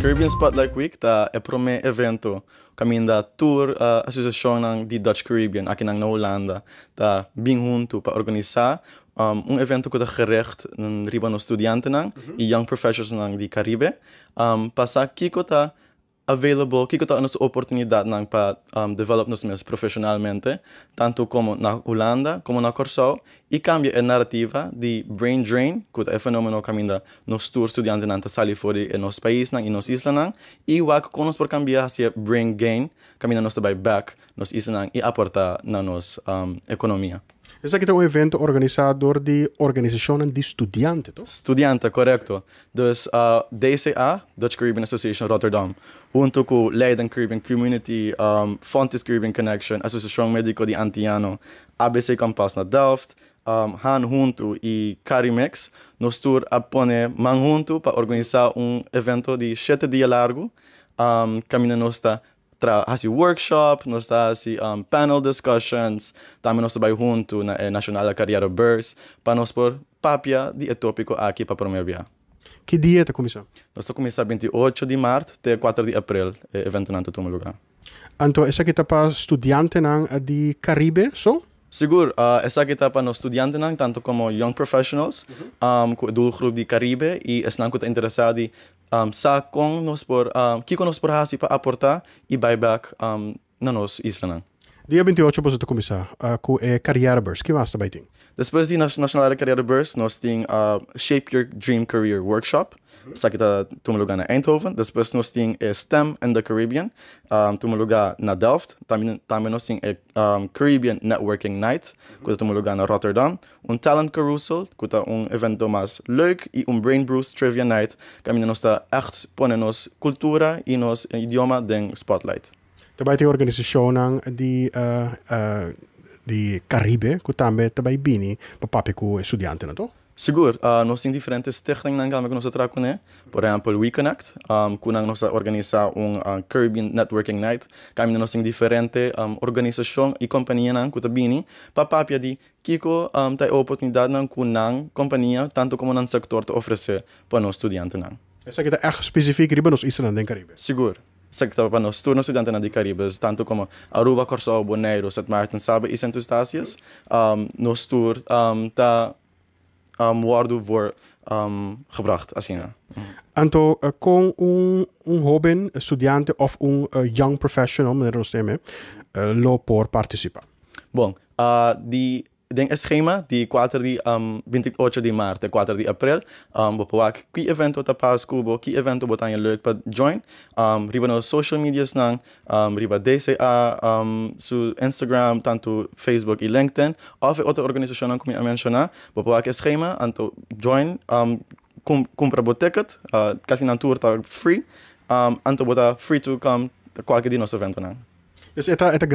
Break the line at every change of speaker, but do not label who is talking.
Caribbean Spotlight Week ta e promé evento kaminda tur asosiashonnan di Dutch Caribbean akinan na Hulanda ta bin huntu pa organisá un evento ku ta gericht riba nos studiantenan i young professionalsnan di Karibe pa sa kiko ta available, kiko ta nos oportunidatnan pa develop nos mes profeshonalmente, tantu komo na Hulanda komo na Kòrsou, i kambia e narativa di brain drain, ku ta e fenómeno kaminda nos tur studiantenan ta sali for di e nos paisnan i nos islanan, i wak kon nos por kambia hasi e brain gain, kaminda nos ta bai bèk nos islanan i aportá na nos ekonomia.
Esaki ta un evento organisá dor di organisashonnan di studiante, toch?
Studiante, korekto. Dus DCA, Dutch Caribbean Association Rotterdam, hunto ku Leiden Caribbean Community, Fontys Caribbean Connection, Asosiashon Mediko di Antiano, ABC Kompas na Delft, Han Huntu i Carimix, nos tur a pone man huntu pa organisá un evento di shete dia largu kaminda nos ta tra hasi workshop, nos ta hasi panel discussions, tambe nos ta bai huntu na e Nationale Carrière Beurs pa nos por papia di e tópiko aki pa promé bia.
Ki dia ta kuminsá?
Nos ta kuminsá 28 di mart te 4 di aprel e eventonan ta tuma lugá.
Anto esaki ta pa studiantenan di Karibe so?
Sigur, esaki ta pa nos studiantenan tantu komo young professionals ku e doelgroep di Karibe i esnan ku ta interesá di sa kon nos por, kiko nos por hasi pa aportá i bai bèk na nos islanan.
Dia 28 boso ta kuminsá ku e Carrièrebeurs. Ki mas ta bai tin?
Despues di Nationale Carrièrebeurs nos tin Shape Your Dream Career Workshop. Esaki ta tuma lugá na Eindhoven. Despues nos tin e STEM in the Caribbean, tuma lugá na Delft. Tambe nos tin e Caribbean Networking Night ku ta tuma lugá na Rotterdam. Un Talent Carousel ku ta un evento mas leuk i un Brain Bruce Trivia Night kaminda nos ta ègt pone nos kultura i nos idioma den spotlight.
Ta bai tin organisashonnan di di Karibe ku tambe ta bai bini pa papia ku e studiantenan, toch?
Sigur, nos tin diferente stichtingnan tambe ku nos ta traha kuné. Por ehèmpel WeConnect, ku nan nos ta organisá un Caribbean Networking Night kaminda nos tin diferente organisashon i kompanianan ku ta bini pa papia di Kiko ta e oportunidatnan ku nan kompania tantu komo nan sektor ta ofresé pa nos studiantenan?
Esaki ta ègt spesifik riba nos islanan den Karibe.
Sigur. Esaki ta pa nos tur nos studiantenan di Karibe, tantu komo Aruba, Kòrsou, Boneiru, Sint Maarten, Saba i Sint Eustatius. Nos tur ta wòrdu voor gebracht asina.
Anto kon un hóben studiante òf un young professional, manera nos ta yam'é, lo por partisipá?
Bon, di den e schema di kuater di 28 di maart te 4 di april bo por wak ki evento ta pas ku bo, ki evento bo ta haña leuk pa join. Riba nos social mediasnan, riba DCA su Instagram, tantu Facebook i LinkedIn òf e otro organisashonnan ku mi a menshoná, bo por wak e schema anto join, kumpra bo ticket, kasi nan tur ta free, anto bo ta free to come kualke di nos eventonan.
Dus e ta e ta.